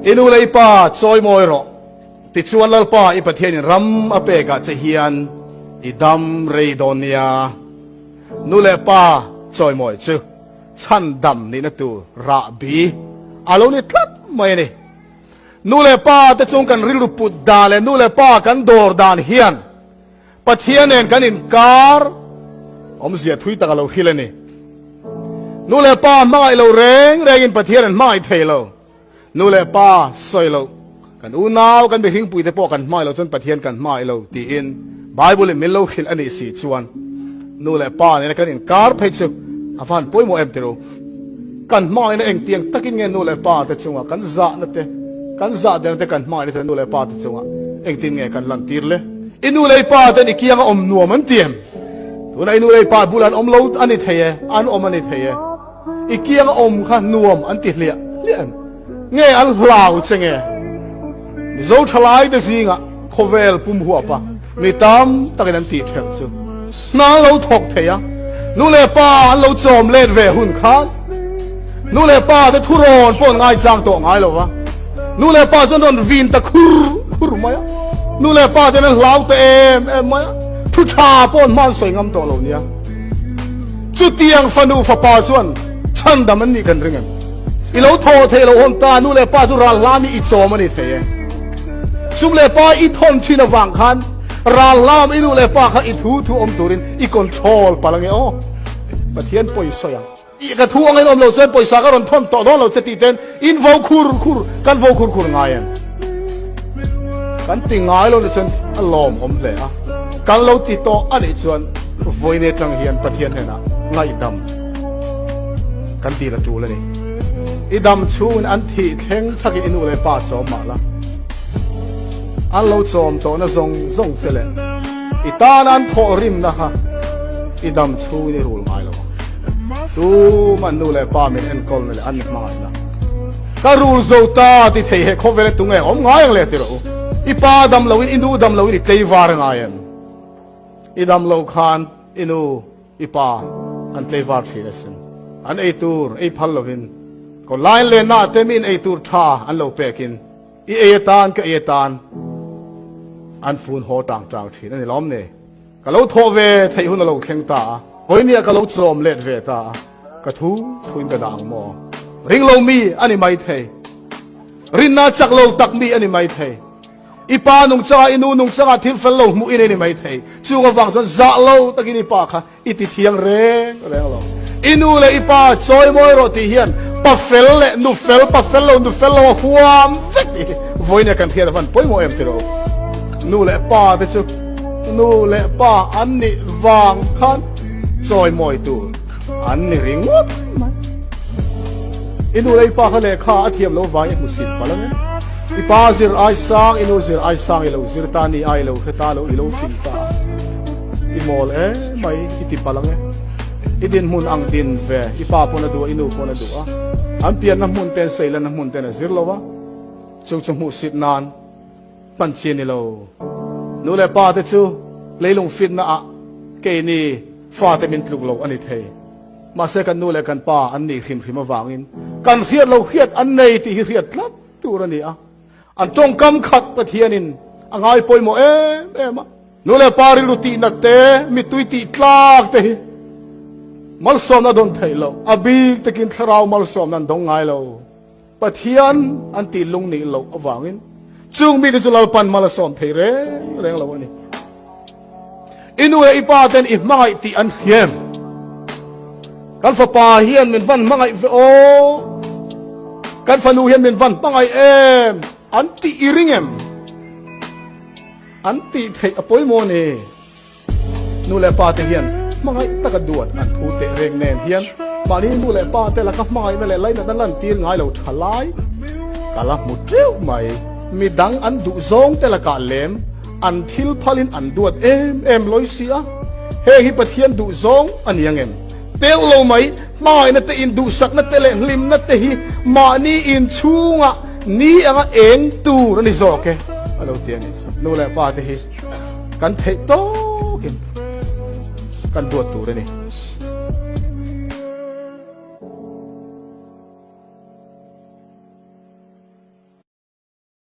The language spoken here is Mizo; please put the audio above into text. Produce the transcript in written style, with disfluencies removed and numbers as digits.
I nu leh i pa chawimawi rawh. Tichuan Lalpa i Pathianin ram a pekah che hian i dam rei dawn nia. Nu leh pa chawimawi chu chhandam nihna tur rahbi a lo ni tlat mai a ni. Nu leh pa te chung kan rilru put dan leh nu leh pa kan dawr dan hian Pathian nen kan inkar awmzia thui tak a lo hril a ni. Nu leh pa hmangaih lo reng rengin Pathian an hmangaih thei lo. Nu leh pa sawi loh, kan unau, kan mihringpuite pawh kan hmangaih lo chuan Pathian kan hmangaih lo tiin Bible in min lo hrilh a nih si chuan nu leh pa nena kan inkar phei chu a van pawimawh em tirh u. Kan hmangaihna engtiang takin nge nu leh pa te chunga kan zahna te, kan zahderna te kan hmangaihna te nu leh pa te chunga engtin nge kan lantir le? I nu leh i pa ten i kianga awm nuam an ti em? Tunah i nu leh i pa bulah an awm lo a ni thei e, an awm a ni thei e. I kianga awm kha nuam an ti hliah hliah em? Nge an hlau che nge? Mizo thalai te zingah khawvel pum huapa mi tam takin an tih ṭhelh chu hna an lo thawk thei a, nu leh pa an lo chawm let ve hun khan nu leh pa te thurawn pawh an ngaichang tawh ngai lo va, nu leh pa chuan rawn vin ta khur khur mai a, nu leh pa ten an hlau ta em em mai a, thu ṭha pawh an hma an sawi ngam tawh lo nia. Chutiang fanu fapa chuan chhandam an nih kan ring em? I lo thaw thei lo hawn ta, nu leh pa chu ral hlam i i chawm a ni thei e. Sum leh pa i thawn thin avang khan ral hlam i nu leh pa kha i thu thu awm turin i control palh ange aw. Pathian pawi sawi ang. I ka thu angin awm lo chuan pawisa ka rawn thawn tawh dawn lo che tih ten in vo khur khur kan vo khur khur ngai em? Kan ti ngai lo ni chuan a lawm awm hle a. Kan lo ti tawh a nih chuan vawiin atang hian Pathian hnenah ngaihdam kan dil a tul a ni. I dam chhungin an thih thleng thlakin i nu leh pa chawm mah la. An lo chawm tawhna zawng zawng che leh i tana an thawh rimna kha i dam chhungin i rul ngai lo ang. Tuman nu leh pa min enkawlna leh an hmangaihna ka rul zo ta ti thei he khawvel e tunge awm ngai ang le ti rawh u. I pa dam loin i nu dam loin i tleivar ngai em? I dam lo khan i nu I pa an tleivar thin asin. An ei tur ei phal lovin ko line lenna ah te miin ei tur tha an lo pekin i ei atan ka ei atan an fun haw tang tang thin a ni lawm ni. Ka lo thawh ve theih hun a lo thleng ta a, vawinia ka lo chawm let ve ta a, ka thu thuin ka dah ang maw? Ring lo mi a ni mai thei. Rinna chak lo tak mi a ni mai thei. I pa nungchangah, i nu nungchangah thil fel lo hmuh i nei ni maithei. Chung avang chuan zah lo takin i pa kha i ti thiang reng reng lo. I nu leh i pa chawimawi rawh tih hian pa fel leh nu fel, pa fel lo, nu fel lo a huam vek tih hi vawiin kan hriat avan pawimawh em tiraw? Nu leh pa te chu nu leh pa an nih vang khan chawimawi tur an ni ringawt mai. I nu leh i pa kha lehkha a thiam lo vang i hmusit palh ang e. I pa zir ai sang, i nu zir ai sang i lo zir ta ni a, i lo hre ta lo, i lo fing ta a. I mawl emai i ti palh ang e. I dinhmun ang din ve, i pa pawn a duh a, i nu pawn a duh a. An pianna hmun ten seilanna hmun ten a zir lo a, chu chu hmuhsit nan hman chi a ni lo. Nu leh pa te chu leilung fitna ah keini fate min tluk lo a ni thei. Mahse kan nu leh kan pa an nih hrim hrim avangin kan hriat lo hriat an nei tih hi hriat tlat tur a ni a. An tawngkam khat Pathianin a ngai pawimawh em em a. Nu leh pa rilru tihnat te, mittui tih tlak te hi malsawmna dawn theih loh, a bik takin thlarau malsawmna an dawng ngai lo. Pathian an tih lung nih loh avangin chung mite chu Lalpan mal a sawm thei reng reng lo a ni. I nu leh i pa ten i hmangaih tih an hriam. Kan fapa hian min van hmangaih ve aw. Kan fanu hian min van hmangaih em an tih i ring em? An tih theih a pawimawh a ni. Nu leh pa te hian hmangaih taka duat an phu teh reng nen hian mahni nu leh pa te laka hmangaihna leh lainatna lantir ngai lo tha lai ka la hmu teuh mai. Midang an duh zawng te lakah lem an thil phalin an duat em em lawi si a, heng hi Pathian duh zawng a ni ang em? Teuh lo mai, hmangaihna te induhsakna te leh hlimna te hi mahni inchhungah ni anga eng tur a ni zawk e a lo ti a ni. Nu leh pa te hi kan theih tawkin kan duat tur a ni.